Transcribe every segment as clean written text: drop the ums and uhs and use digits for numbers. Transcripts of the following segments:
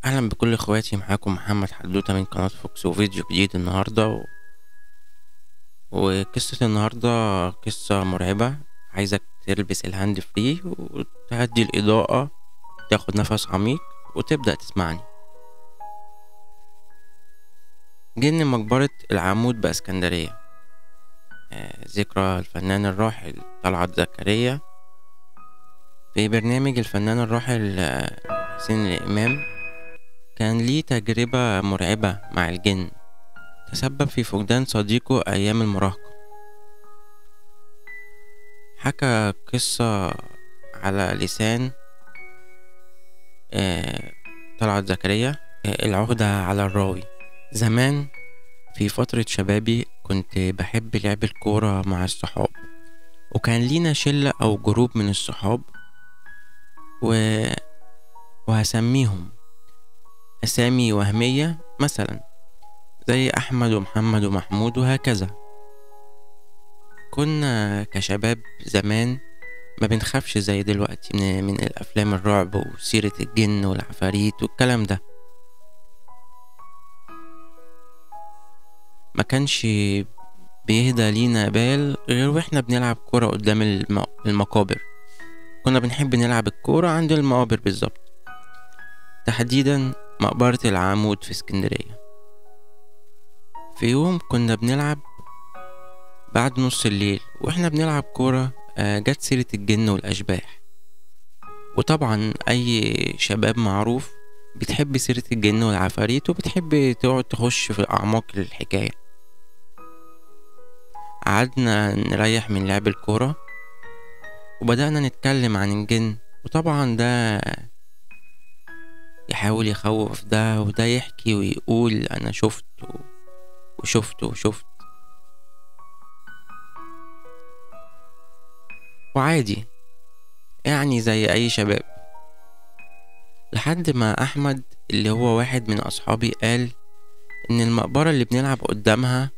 اهلا بكل اخواتي، معاكم محمد حدوتة من قناة فوكس وفيديو جديد النهاردة. وقصة النهاردة قصة مرعبة، عايزك تلبس ال hand free وتهدي الإضاءة، تاخد نفس عميق وتبدأ تسمعني. جن مقبرة العمود باسكندرية، ذكرى الفنان الراحل طلعت زكريا. في برنامج الفنان الراحل حسين الإمام كان ليه تجربة مرعبة مع الجن تسبب في فقدان صديقه أيام المراهقة. حكى قصة على لسان طلعت زكريا، العهدة على الراوي. زمان في فترة شبابي كنت بحب لعب الكورة مع الصحاب، وكان لينا شلة أو group من الصحاب وهسميهم أسامي وهمية، مثلا زي أحمد ومحمد ومحمود وهكذا. كنا كشباب زمان ما بنخافش زي دلوقتي من الأفلام الرعب وسيرة الجن والعفاريت والكلام ده. ما كانش بيهدى لينا بال غير واحنا بنلعب كورة قدام المقابر. كنا بنحب نلعب الكورة عند المقابر بالظبط، تحديدا مقبرة العمود في اسكندرية. في يوم كنا بنلعب بعد نص الليل، واحنا بنلعب كورة جت سيرة الجن والأشباح. وطبعا أي شباب معروف بتحب سيرة الجن والعفاريت وبتحب تقعد تخش في أعماق الحكاية. قعدنا نريح من لعب الكورة وبدأنا نتكلم عن الجن، وطبعا ده يحاول يخوف ده وده يحكي ويقول أنا شفت وشفت وشفت، وعادي يعني زي أي شباب. لحد ما أحمد اللي هو واحد من أصحابي قال إن المقبرة اللي بنلعب قدامها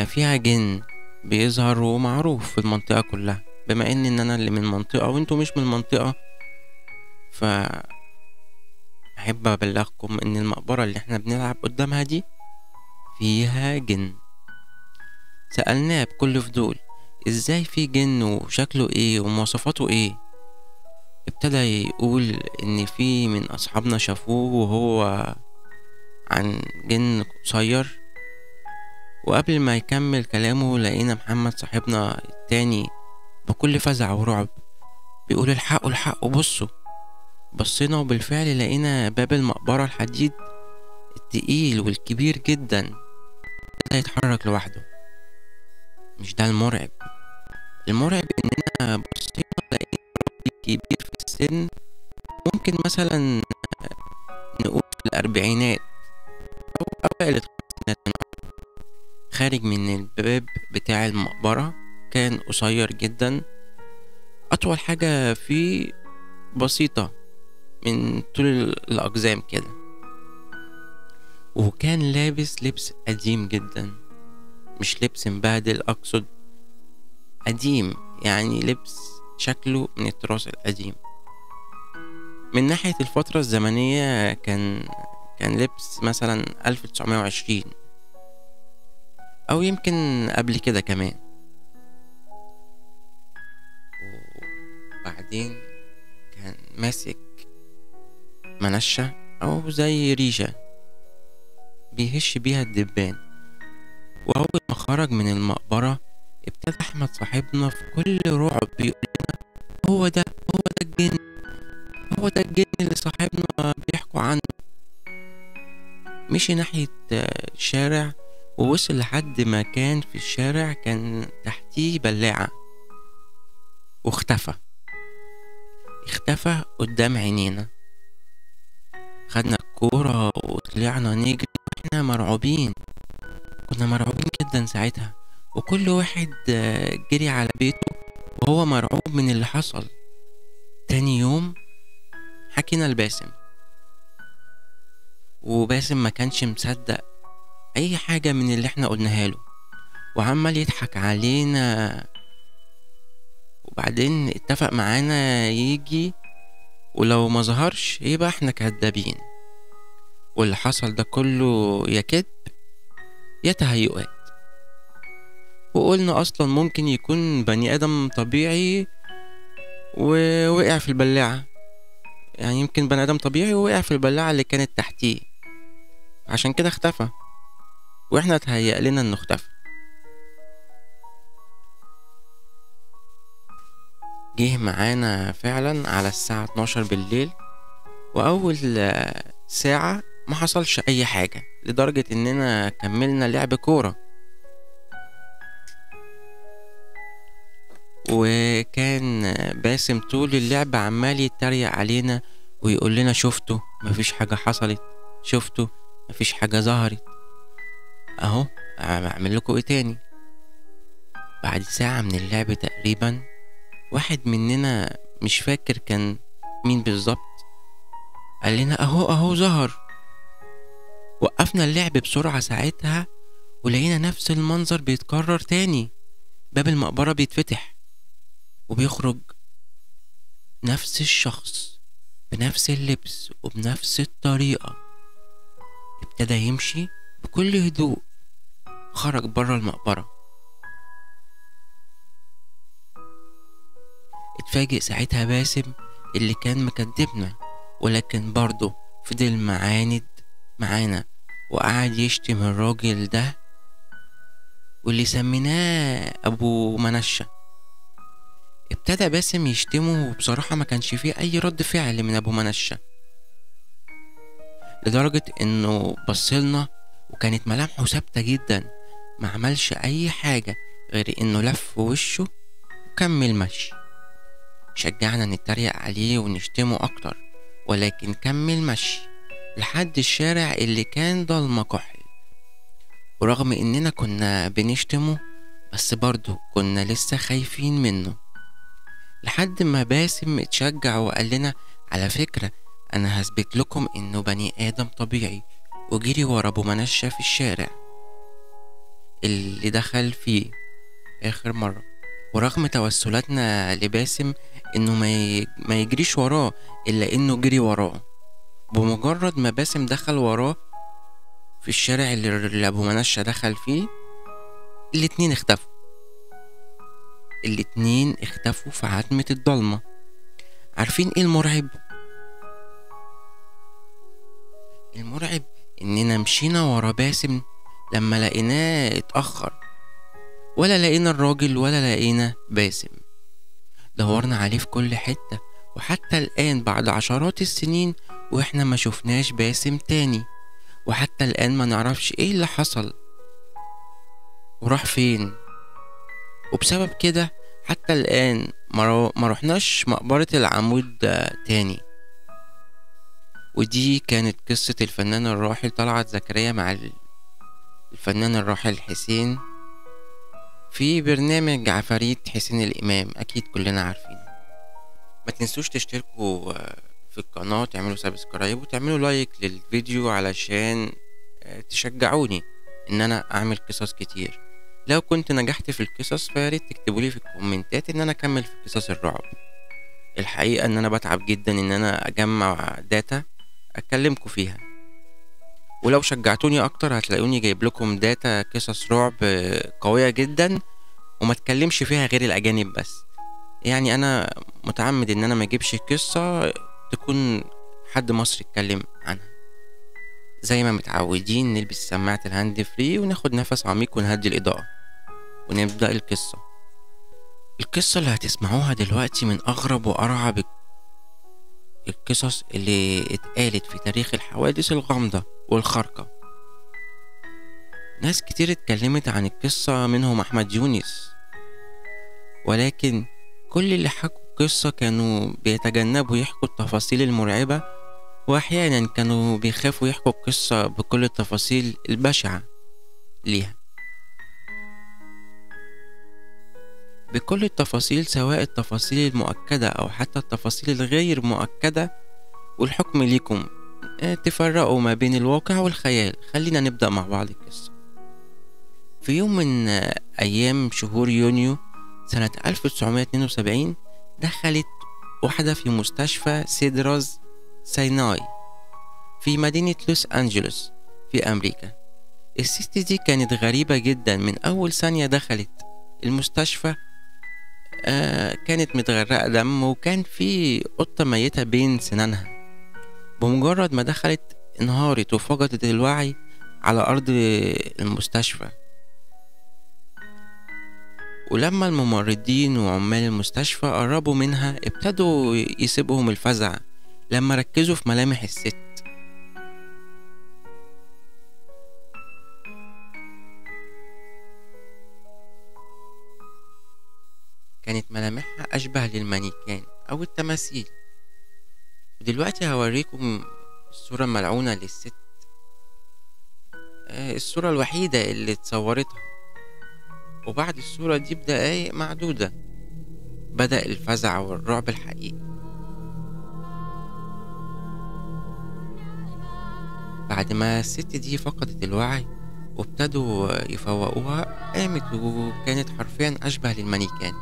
فيها جن بيظهر ومعروف في المنطقة كلها. بما إن أنا اللي من منطقة وإنتوا مش من المنطقة، ف أحب أبلغكم إن المقبرة اللي إحنا بنلعب قدامها دي فيها جن. سألناه بكل فضول إزاي في جن وشكله إيه ومواصفاته إيه. ابتدى يقول إن في من أصحابنا شافوه وهو عن جن قصير. وقبل ما يكمل كلامه لقينا محمد صاحبنا التاني بكل فزع ورعب بيقول الحقوا الحقوا بصوا. بصينا وبالفعل لقينا باب المقبرة الحديد التقيل والكبير جدا ابتدى يتحرك لوحده. مش ده المرعب، المرعب اننا بصينا لقينا راجل كبير في السن، ممكن مثلا نقول في الأربعينات أو أوائل الخمسينات، خارج من الباب بتاع المقبرة. كان قصير جدا، أطول حاجة فيه بسيطة من طول الأقزام كده، وكان لابس لبس قديم جدا، مش لبس مبهدل، أقصد قديم يعني لبس شكله من التراث القديم. من ناحية الفترة الزمنية كان لبس مثلا 1920 أو يمكن قبل كده كمان. وبعدين كان ماسك منشة أو زي ريشة بيهش بيها الدبان. وأول ما خرج من المقبرة ابتدى أحمد صاحبنا في كل رعب بيقول لنا هو ده، هو ده الجن، هو ده الجن اللي صاحبنا بيحكوا عنه. مشي ناحية الشارع ووصل لحد ما كان في الشارع كان تحتيه بلاعة، واختفى، اختفى قدام عينينا. خدنا الكورة وطلعنا نجري واحنا مرعوبين، كنا مرعوبين جدا ساعتها، وكل واحد جري على بيته وهو مرعوب من اللي حصل. تاني يوم حكينا لباسم، وباسم ما كانش مصدق اي حاجة من اللي احنا قلناها له، وعمال يضحك علينا. وبعدين اتفق معانا يجي ولو ما ظهرش يبقى احنا كدابين، واللي حصل ده كله يا كذب يا تهيؤات. وقلنا اصلا ممكن يكون بني ادم طبيعي ووقع في البلاعة، يعني يمكن بني ادم طبيعي ووقع في البلاعة اللي كانت تحتيه، عشان كده اختفى، واحنا اتهيأ لنا انه اختفى. جه معانا فعلا على الساعة 12 بالليل، واول ساعة ما حصلش اي حاجة، لدرجة اننا كملنا لعب كورة. وكان باسم طول اللعب عمال يتريق علينا ويقول لنا شفتوا مفيش حاجة حصلت، شفتوا مفيش حاجة ظهرت، اهو اعمل لكم ايه تاني. بعد ساعة من اللعب تقريبا، واحد مننا مش فاكر كان مين بالظبط قال لنا اهو اهو ظهر. وقفنا اللعب بسرعة ساعتها، ولقينا نفس المنظر بيتكرر تاني، باب المقبرة بيتفتح وبيخرج نفس الشخص بنفس اللبس وبنفس الطريقة. ابتدى يمشي بكل هدوء، خرج برا المقبرة. اتفاجئ ساعتها باسم اللي كان مكدبنا، ولكن برضه فضل معاند معانا وقعد يشتم الراجل ده واللي سميناه أبو منشة. ابتدى باسم يشتمه، وبصراحة ما كانش فيه أي رد فعل من أبو منشة، لدرجة إنه بصلنا وكانت ملامحه ثابتة جدا، ما عملش أي حاجة غير إنه لف وشه وكمل مشي. شجعنا نتريق عليه ونشتمه أكتر، ولكن كمل مشي لحد الشارع اللي كان ضلمة كحل. ورغم إننا كنا بنشتمه بس برضه كنا لسه خايفين منه، لحد ما باسم اتشجع وقال لنا على فكرة أنا هثبت لكم إنه بني آدم طبيعي، وجري ورا أبو منشة في الشارع اللي دخل فيه آخر مرة. ورغم توسلاتنا لباسم إنه ما يجريش وراه، إلا إنه جري وراه. بمجرد ما باسم دخل وراه في الشارع اللي أبو منشة دخل فيه، الاتنين اختفوا. الاتنين اختفوا في عتمة الضلمة. عارفين ايه المرعب؟ المرعب اننا مشينا ورا باسم لما لقيناه اتأخر، ولا لقينا الراجل ولا لقينا باسم. دورنا عليه في كل حتة، وحتى الآن بعد عشرات السنين واحنا ما شفناش باسم تاني، وحتى الآن ما نعرفش ايه اللي حصل وراح فين. وبسبب كده حتى الآن ما رحناش مقبرة العمود تاني. ودي كانت قصة الفنان الراحل طلعت زكريا مع الفنان الراحل حسين في برنامج عفاريت حسين الإمام، أكيد كلنا عارفين. ما تنسوش تشتركوا في القناة، تعملوا subscribe وتعملوا like للفيديو علشان تشجعوني إن أنا أعمل قصص كتير. لو كنت نجحت في القصص فياريت تكتبولي في الكومنتات إن أنا أكمل في قصص الرعب. الحقيقة إن أنا بتعب جدا إن أنا أجمع data أكلمكم فيها، ولو شجعتوني أكتر هتلاقوني جايب لكم data قصص رعب قوية جدا وما تكلمش فيها غير الأجانب بس. يعني أنا متعمد إن أنا ما أجيبش قصة تكون حد مصري اتكلم عنها. زي ما متعودين نلبس سماعة ال hand free وناخد نفس عميق ونهدي الإضاءة ونبدأ القصة. القصة اللي هتسمعوها دلوقتي من أغرب وأرعب القصص اللي اتقالت في تاريخ الحوادث الغامضة والخارقة. ناس كتير اتكلمت عن القصة، منهم أحمد يونس، ولكن كل اللي حكوا القصة كانوا بيتجنبوا يحكوا التفاصيل المرعبة، وأحيانا كانوا بيخافوا يحكوا القصة بكل التفاصيل البشعة ليها، بكل التفاصيل، سواء التفاصيل المؤكدة أو حتى التفاصيل الغير مؤكدة. والحكم ليكم تفرقوا ما بين الواقع والخيال. خلينا نبدأ مع بعض القصة. في يوم من أيام شهور يونيو سنة 1972 دخلت واحدة في مستشفى سيدرز سيناي في مدينة لوس أنجلوس في أمريكا. الست دي كانت غريبة جدا، من أول ثانية دخلت المستشفى كانت متغرقة دم، وكان في قطة ميتة بين سنانها. بمجرد ما دخلت انهارت وفقدت الوعي على أرض المستشفى. ولما الممرضين وعمال المستشفى قربوا منها ابتدوا يسيبهم الفزع لما ركزوا في ملامح الست. كانت ملامحها أشبه للمانيكان أو التماثيل. ودلوقتي هوريكم الصورة الملعونة للست، الصورة الوحيدة اللي اتصورتها. وبعد الصورة دي بدقايق معدودة بدأ الفزع والرعب الحقيقي. بعد ما الست دي فقدت الوعي وابتدوا يفوقوها قامت، وكانت حرفيا أشبه للمانيكان،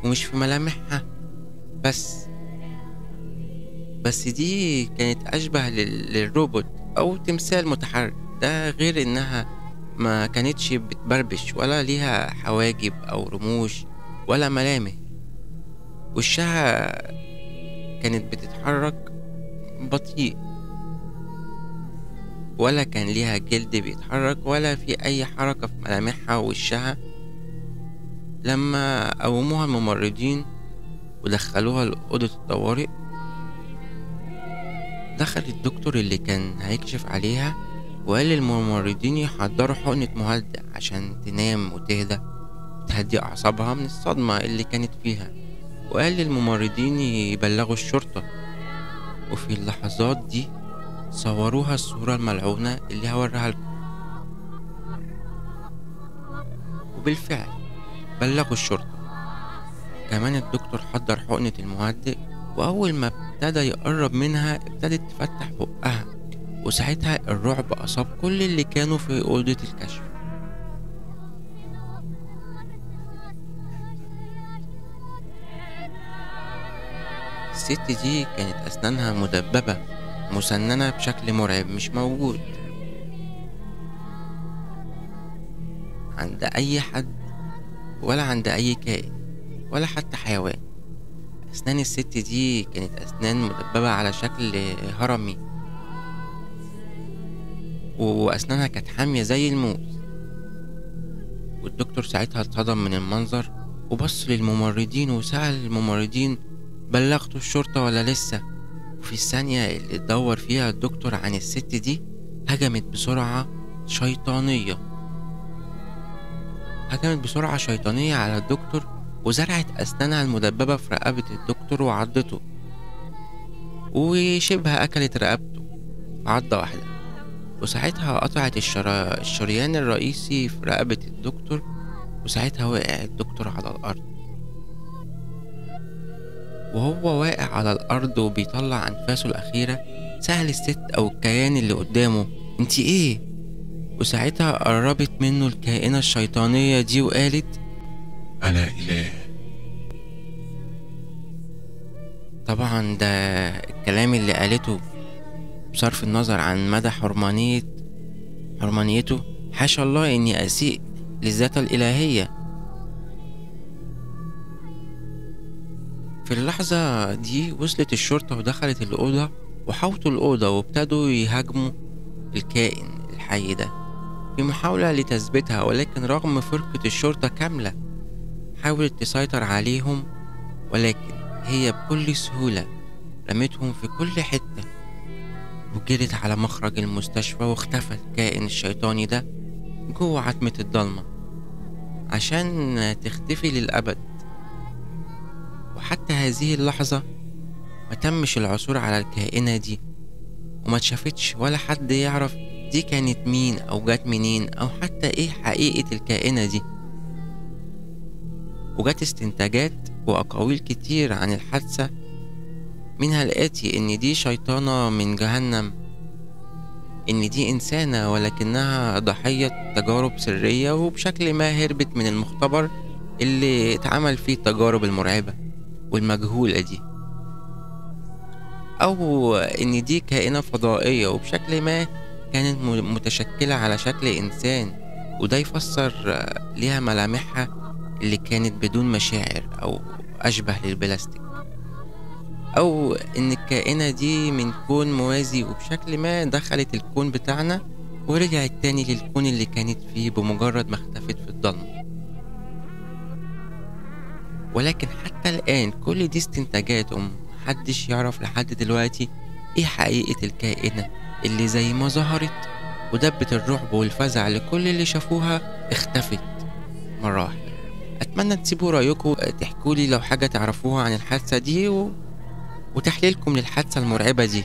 ومش في ملامحها بس دي كانت أشبه للروبوت أو تمثال متحرك. ده غير إنها ما كانتش بتبربش ولا ليها حواجب أو رموش ولا ملامح، وشها كانت بتتحرك بطيء، ولا كان ليها جلد بيتحرك ولا في أي حركة في ملامحها ووشها. لما قوموها الممرضين ودخلوها لأوضة الطوارئ، دخل الدكتور اللي كان هيكشف عليها وقال للممرضين يحضروا حقنة مهدئ عشان تنام وتهدى وتهدي أعصابها من الصدمة اللي كانت فيها، وقال للممرضين يبلغوا الشرطة. وفي اللحظات دي صوروها الصورة الملعونة اللي هوريها لكم، وبالفعل بلغوا الشرطة. كمان الدكتور حضر حقنة المهدئ، وأول ما ابتدى يقرب منها ابتدت تفتح بقها، وساعتها الرعب أصاب كل اللي كانوا في أوضة الكشف. الست دي كانت أسنانها مدببة مسننة بشكل مرعب مش موجود عند أي حد ولا عند أي كائن ولا حتى حيوان. أسنان الست دي كانت أسنان مدببة على شكل هرمي، وأسنانها كانت حامية زي الموس. والدكتور ساعتها اتصدم من المنظر وبص للممرضين وسأل الممرضين بلغتوا الشرطة ولا لسه؟ وفي الثانية اللي اتدور فيها الدكتور عن الست دي هجمت بسرعة شيطانية، هجمت بسرعة شيطانية على الدكتور وزرعت أسنانها المدببة في رقبة الدكتور وعضته، وشبه أكلت رقبته في عضة واحدة. وساعتها قطعت الشريان الرئيسي في رقبة الدكتور، وساعتها وقع الدكتور على الأرض. وهو واقع على الأرض وبيطلع أنفاسه الأخيرة سأل الست أو الكيان اللي قدامه انتي ايه؟ وساعتها قربت منه الكائنة الشيطانية دي وقالت أنا إله. طبعا ده الكلام اللي قالته بصرف النظر عن مدى حرمانيته، حاشا الله إني أسيء للذات الإلهية. في اللحظة دي وصلت الشرطة ودخلت الأوضة وحوطوا الأوضة وابتدوا يهاجموا الكائن الحي ده في محاولة لتثبيتها، ولكن رغم فرقة الشرطة كاملة حاولت تسيطر عليهم، ولكن هي بكل سهولة رمتهم في كل حتة وجرت على مخرج المستشفى، واختفى الكائن الشيطاني ده جوه عتمة الضلمة عشان تختفي للأبد. وحتى هذه اللحظة ما تمش العثور على الكائنة دي وما اتشافتش، ولا حد يعرف دي كانت مين أو جت منين أو حتى إيه حقيقة الكائنة دي. وجت استنتاجات وأقاويل كتير عن الحادثة، منها الآتي: إن دي شيطانة من جهنم، إن دي إنسانة ولكنها ضحية تجارب سرية وبشكل ما هربت من المختبر اللي اتعمل فيه التجارب المرعبة والمجهولة دي، أو إن دي كائنة فضائية وبشكل ما كانت متشكلة على شكل إنسان، وده يفسر ليها ملامحها اللي كانت بدون مشاعر أو أشبه للبلاستيك، أو إن الكائنة دي من كون موازي وبشكل ما دخلت الكون بتاعنا ورجعت تاني للكون اللي كانت فيه بمجرد ما اختفت في الضلمة. ولكن حتى الآن كل دي استنتاجات ومحدش يعرف لحد دلوقتي ايه حقيقة الكائنة اللي زي ما ظهرت ودبت الرعب والفزع لكل اللي شافوها اختفت مرة واحدة. أتمنى تسيبوا رأيكم، تحكولي لو حاجة تعرفوها عن الحادثة دي وتحليلكم للحادثة المرعبة دي.